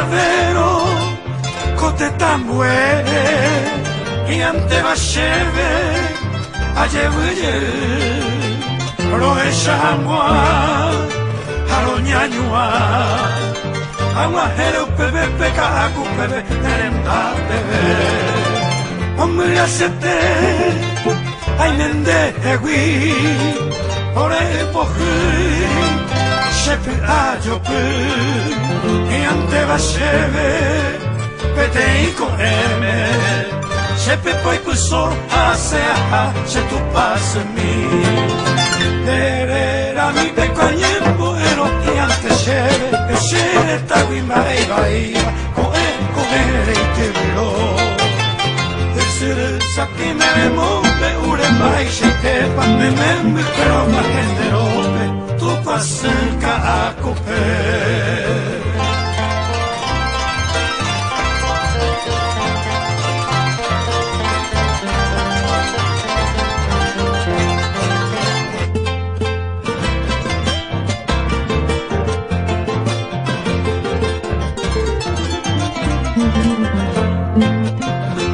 llavero kote muere y ante bacheve ayebuye rohechag̃ua ha roñañua ag̃uahẽre upépe pe ka'akupépe nerendapeve ombyasete aimendehegui ore ypohýi chepy'ajopy hi'ãnteva chéve peteĩ ko'ẽme chepepoipyso ha seaha chetupãsymi ndererami peko añembo'érõ hi'ãnte chéve che retãgui mba'e ivaíva ko'ẽ ko'ẽre ityvyro ysyry satĩme remombe'úre mba'eichaitépa ne membykuéra og̃uahẽ nde rópe Tupãsy ka'akupe.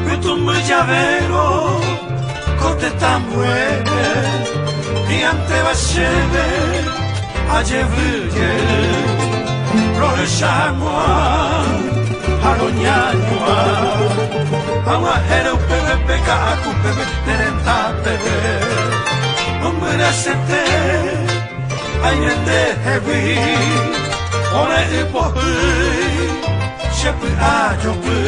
Pytũmby javérõ ko tetã ambuére hi'ãnteva chéve ajevy jey rohecha hag̃ua ha roñañua ag̃uahẽre upépe pe ka'akupépe ne renda peve ombyasete añandehegui ore ypohýi che py'ajopy.